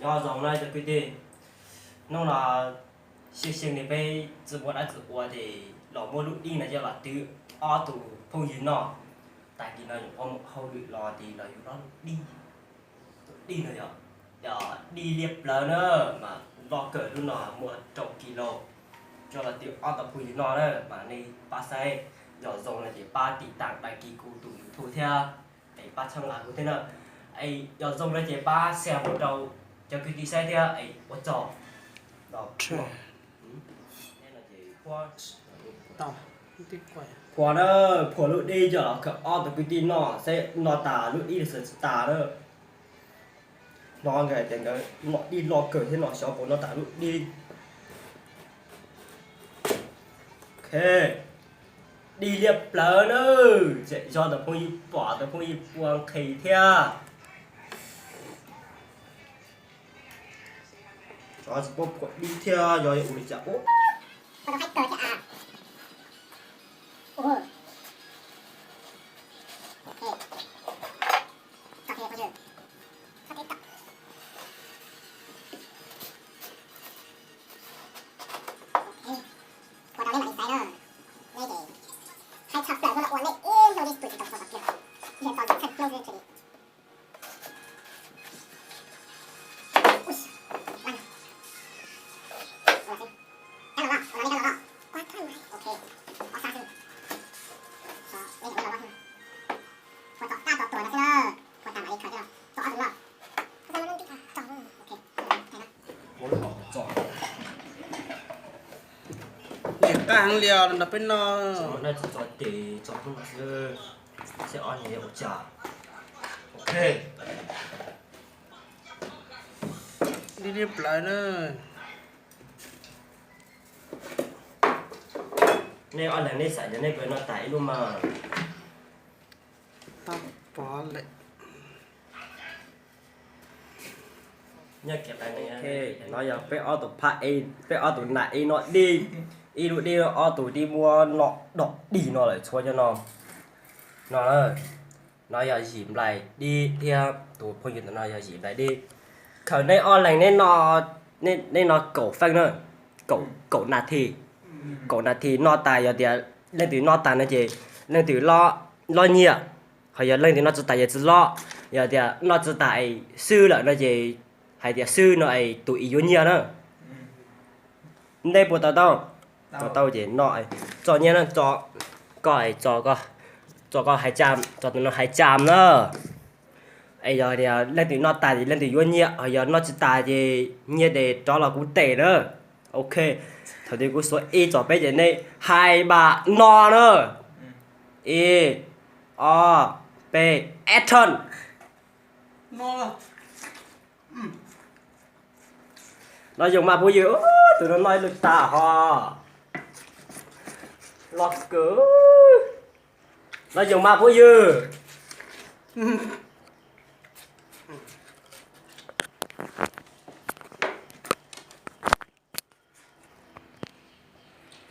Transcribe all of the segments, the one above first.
Nyob zoo na cov kwv tij, hnub no xyoo xyoo no peb tsis muaj dab tsi ua ces los muab lub dib no coj los twv ob tug phooj ywg noj. Tag kis no yuav ua mus hauj lwm los ces los yuav lub dib, tus dib no yog dib liab plawv na, mas loj kawg, lub no muaj rau kis los, coj los twv ob tug phooj ywg noj na. Mas nej pab saib, yog zoo no ces pab tiv tam dais kis kuv tus YouTube thiab, es pab txhawb nqa kuv thiab na. Es yog zoo no ces pab share mus rau cov kwv tij saib thiab es ua tsaug. Phua na, phua lub dib coj los khaws ob tug kwv tij noj saib noj tas lub dib los tsis tas na. Hnov nkawd tias nkawd noj dib loj kawg thiab no, xyov puas noj tas lub dib. Ok, dib liab plawv na, tseem yog tus phooj ywg pom tus phooj ywg puas nqhis thiab. Xyov tsis paub puas dib thiab, yog ua li cas ua. Nim qab heev li os nrog peb no. Tso tes tso hnub no xwb, seb ob niag yuav ua cas. Ok. Dib dib plawv na. Nej ob leeg nej xav tias nej puas noj tas ib lub mas? Tau pov lawm. No yog peb ob tug phab ej, peb ob tug nam ej noj dib, ib lub dib ob tug dib muab noj dog dig no lawm txhua cov no. No, no yog Yim Nplaim dib thiab tus phooj ywg ntawm no yog Yim Nplaim dib. Khaws nej ob leeg nej noj kaum feej na, kaum nas this, kaum nas this noj tas, yog tias leej twg noj tas no ces leej twg loj nyiaj, ho yog leej twg noj tsis tas ces tsis loj. Yog tias noj tsis tas es swb lawm no ces hais tias swb no es tus ib yuav nyiaj na. Neb puas tau taub? Tau taub ces noj, tso nyiaj na, tso koj, tso koj hais cam, tso tus no hais cam na. Es yog tias leej twg noj tas ces leej twg yuav nyiaj, ho yog noj tsis tas ces nyiaj ces rov los kuv tes na. Ok, thaum twg kuv xuav ib txog peb ces nej hais npam no na. Ib, ob, peb, action. Noj zoo mas phooj ywg, tus no noj ib lub tas ho. Loj kawg. Noj zoo mas phooj ywg.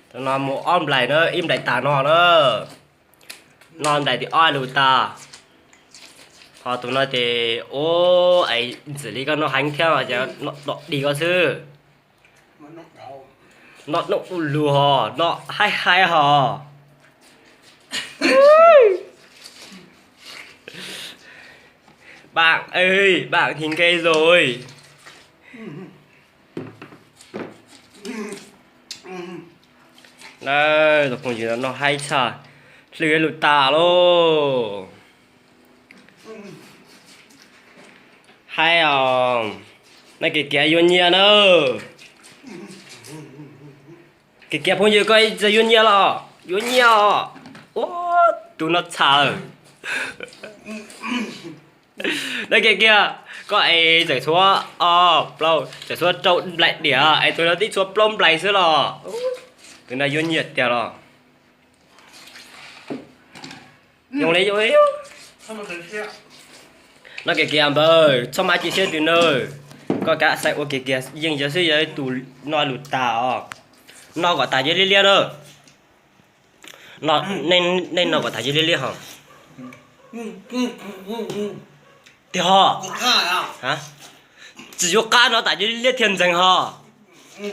Tus no mus ob nplaim na, ib nplaim tas no na. Noj nplaim tim ob lub tas. Ho tus no ces, ua, es ntxim li koj noj heev thiab ces noj dog dig koj xwb. Noj noj ub lug ho, noj haib haib ho. Bạn ơi, bạn thì nghe rồi. Tus phooj ywg no noj haib tshaj, hlwb lub tas lauj. Haib os, nej kiag kiag yuav nyiaj na. Kiag kiag phooj ywg, koj ib txawm yuav nyiaj los yuav nyiaj os. Ua, tus no txhaum. Nej kiag kiag, koj es txawm tshuav ob plaub, txawm tshuav rau nplaim diam es tus no tib tshuav plaub nplaim xwb los. Tus no yuav nyiaj tiag los. Zoo li, zoo li. Noj kiag kiag npawg, txhob mas cia siab tus no. Koj kav xaiv ua kiag kiag, yeej yog xwb yog tus noj lub tas os. Noj kom tas cov liab liab na. Nej noj kom tas cov liab liab ho. Tiag ho. Tsis yuav qab no tas yuav liab thiab ntxeev ho.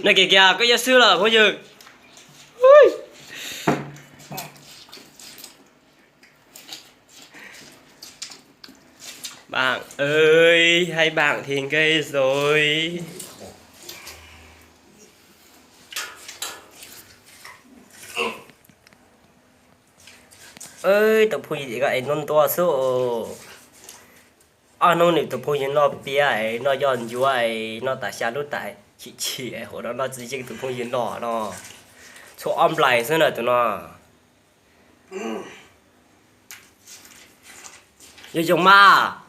Noj kiag kiag, koj yuav xwb los phooj ywg. Bạn ơi, hai bạn thì gay rồi. Tus phooj ywg ko es noj ntua xwb os. Ob hnub nws tus phooj ywg noj piab es noj yoj ncuav es noj tas xya lub tas chim chim es hauv no noj tsis yeej tus phooj ywg noj no. Tshuav ob nplais xwb na tus no. Yog zoo mas.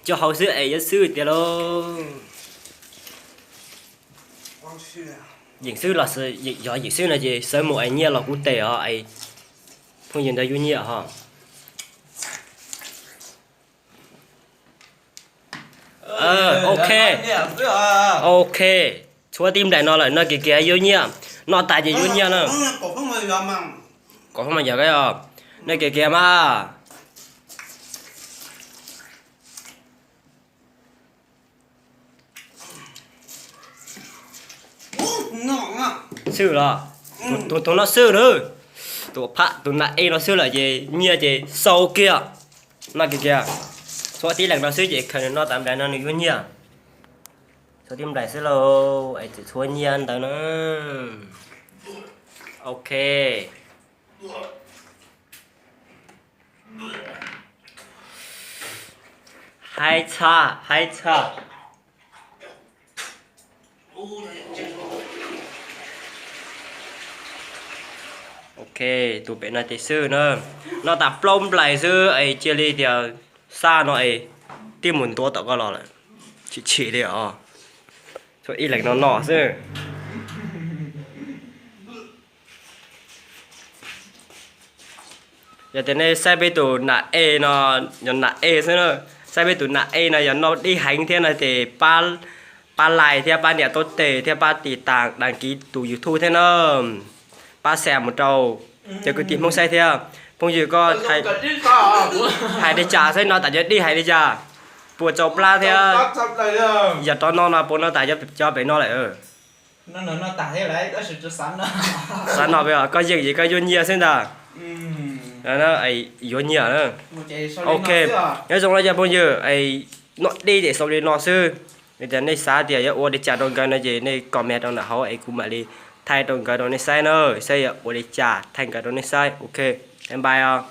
Coj hauv xwb es yuav xwb tiag lauj. Yeem xwb los yog yeem xwb no ces sawv mus es nyiaj los kuv tes os es phooj ywg ntawd yuav nyiaj ho. Ok. Ok. Tshuav tib nplais no lawm, noj kiag kiag yuav nyiaj. Noj tas ces yuav nyiaj na. Kom foob mas yog, noj kiag kiag mas. Xwb los, tus no xwb na. Tus pham tus nas ej no xwb lawm ces nyiaj ces xau kiag. Noj kiag kiag. Tshuav tib leeg no xwb ces khaws nws noj tas nplais no nws yuav nyiaj. Tshuav tib nplais xwb lauj es tseem tshuav nyiaj ntawd na. Ok. Haib tshaj, haib tshaj. Ok, tus pem no ces xwb na. Noj tas plaub nplais xwb es cia li tias xaj no es tib mus ntuav tom koj los lawm. Chim chim li os. Tshuav ib leeg no no xwb. Yog tias nej saib peb tus nas ej no, yog nas ej xwb na, saib peb tus nas ej no yog noj dib heev thiab no ces pab like thiab pab nias taub tes thiab pab tiv tas đăng ký tus YouTube thiab na. Pab share mus rau cov kwv tij Hmoob saib thiab. Phooj ywg koj hais li cas xwb no tas cov dib hais li cas, puas tsau plab thiab. Yog rov no no puas no tas cov pem no lawm. Xav no peb koj yeej ces koj yuav nyiaj xwb ntag. Yuav nyiaj. Ok, nyob zoo no cov phooj ywg, noj dib ces xaus li no xwb. Yog tias nej xav tias yuav ua li cas rau nkawd no ces nej comment rau ntawm hauv es kuv mam li thaij rau nkawd rau nej saib na, saib yuav ua li cas thaij nkawd rau nej saib. Ok, bye bye os.